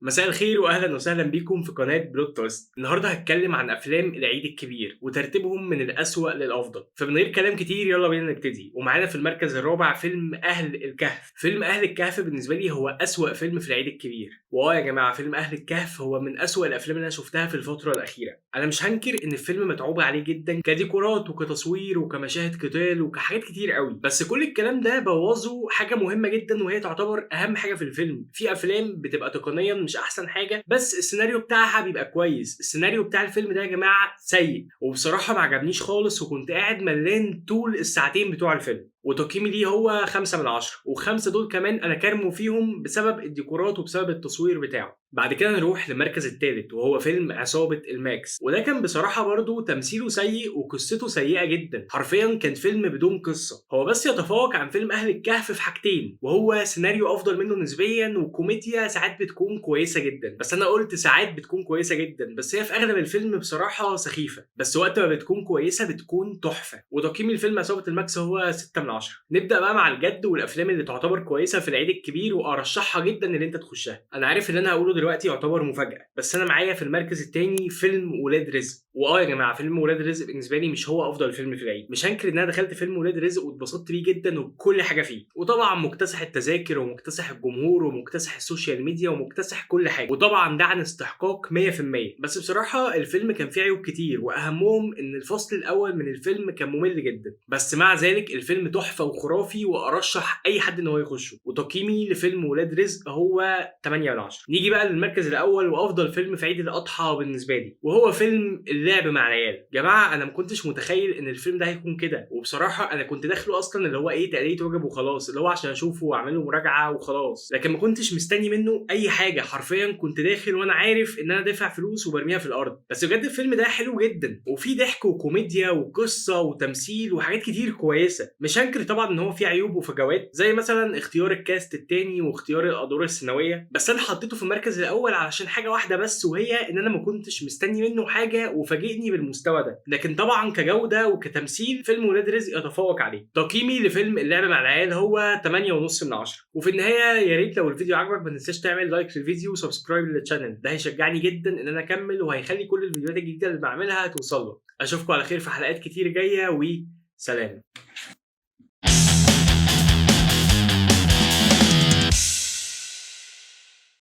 مساء الخير واهلا وسهلا بيكم في قناة Plot Twist. النهارده هتكلم عن افلام العيد الكبير وترتيبهم من الاسوأ للافضل، فمن غير كلام كتير يلا بينا نبتدي. ومعانا في المركز الرابع فيلم اهل الكهف. فيلم اهل الكهف بالنسبة لي هو اسوأ فيلم في العيد الكبير، واه يا جماعة فيلم اهل الكهف هو من اسوأ الافلام اللي انا شفتها في الفترة الاخيرة. انا مش هنكر ان الفيلم متعوب عليه جدا كديكورات وكتصوير وكمشاهد قتال وكحاجات كتير قوي، بس كل الكلام ده بوظه حاجة مهمة جدا وهي تعتبر اهم حاجة في الفيلم. في افلام بتبقى تقنيا مش احسن حاجة بس السيناريو بتاعها بيبقى كويس. السيناريو بتاع الفيلم ده يا جماعة سيء وبصراحة ما عجبنيش خالص، وكنت قاعد ملان طول الساعتين بتوع الفيلم. وتقييمي ليه هو 5 من 10، وخمسة دول كمان انا كارمه فيهم بسبب الديكورات وبسبب التصوير بتاعه. بعد كده نروح للمركز الثالث وهو فيلم عصابة الماكس، وده كان بصراحة برضو تمثيله سيء وقصته سيئة جدا. حرفيا كان فيلم بدون قصة، هو بس يتفوق عن فيلم أهل الكهف في حاجتين، وهو سيناريو أفضل منه نسبيا وكوميديا ساعات بتكون كويسة جدا. بس أنا قلت ساعات بتكون كويسة جدا، بس هي في أغلب الفيلم بصراحة سخيفة، بس وقت ما بتكون كويسة بتكون تحفة. وتقييم الفيلم عصابة الماكس هو 6 من 10. نبدأ بقى مع الجد والأفلام اللي تعتبر كويسة في العيد الكبير وأرشحها جدا إن أنت تخشها. أنا عارف اللي أنا هقوله دلوقتي يعتبر مفاجأة، بس أنا معايا في المركز الثاني فيلم ولاد رزق. وآه يا جماعة فيلم ولاد رزق بالنسبة لي مش هو أفضل فيلم في العيد. مش هنكر إن أنا دخلت فيلم ولاد رزق واتبسطت بيه جدا وبكل حاجة فيه، وطبعا مكتسح التذاكر ومكتسح الجمهور ومكتسح ال social media ومكتسح كل حاجة، وطبعا ده عن استحقاق 100%. بس بصراحة الفيلم كان فيه عيوب كتير، وأهمهم إن الفصل الأول من الفيلم كان ممل جدا، بس مع ذلك الفيلم تحفة وخرافي وأرشح أي حد إن هو يخشه. وتقييمي لفيلم ولاد رزق هو 8 من 10. نيجي بقى للمركز الأول وأفضل فيلم في عيد الأضحى بالنسبة لي، وهو فيلم اللعب مع العيال. جماعة أنا ما كنتش متخيل إن الفيلم ده هيكون كده، وبصراحة أنا كنت داخله أصلا اللي هو إيه تأدية واجب وخلاص، اللي هو عشان أشوفه وأعمله مراجعة وخلاص، لكن ما كنتش مستني منه أي حاجة. حرفيا كنت داخل وأنا عارف إن أنا دافع فلوس وبرميها في الأرض. بس بجد الفيلم ده حلو جدا، وفيه ضحك وكوميديا وقصة وتمثيل وحاجات كتير كويسة. مش هنكر طبعا إن هو فيه عيوب وفجوات، زي مثلا اختيار ال cast التاني واختيار الأدوار الثانوية، بس أنا حطيته في المركز الأول علشان حاجة واحدة بس، وهي إن أنا ما كنتش مستني منه حاجة وفاجئني بالمستوى ده. لكن طبعا كجودة وكتمثيل فيلم ولاد رزق يتفوق عليه. تقييمي لفيلم اللعب مع العيال هو 8.5 من 10. وفي النهاية يا ريت لو الفيديو عجبك ما تنساش تعمل like للفيديو و subscribe لل channel، ده هيشجعني جدا ان انا اكمل وهيخلي كل الفيديوهات الجديدة اللي بعملها توصل لك. اشوفكم على خير في حلقات كتير جاية، وسلام.